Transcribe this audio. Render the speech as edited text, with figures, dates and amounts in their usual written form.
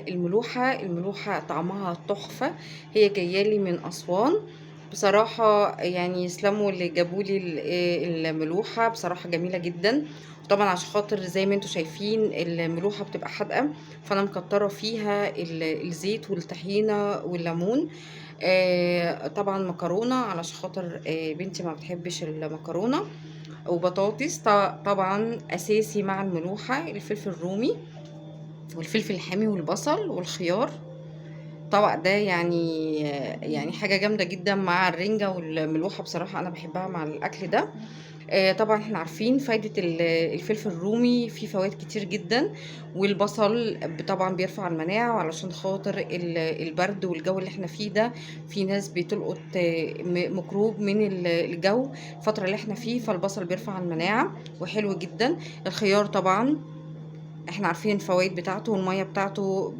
الملوحة. الملوحة طعمها تحفة، هي جاية لي من أسوان. بصراحة يعني يسلموا اللي جابوا لي الملوحة، بصراحة جميلة جدا. طبعا عشان خاطر زي ما انتوا شايفين الملوحة بتبقى حادقة، فأنا مكترة فيها الزيت والطحينة والليمون. طبعا مكرونة علشان خاطر بنتي ما بتحبش المكرونة، وبطاطس طبعا أساسي مع الملوحة، الفلفل الرومي والفلفل الحامي والبصل والخيار. الطبق ده يعني حاجة جامدة جدا مع الرنجة والملوحة، بصراحة أنا بحبها مع الأكل ده. طبعا احنا عارفين فايدة الفلفل الرومي، فيه فوائد كتير جدا، والبصل طبعا بيرفع المناعة، وعلشان خاطر البرد والجو اللي احنا فيه ده، في ناس بتلقط ميكروب من الجو الفترة اللي احنا فيه، فالبصل بيرفع المناعة وحلو جدا. الخيار طبعا احنا عارفين الفوائد بتاعته، والمية بتاعته.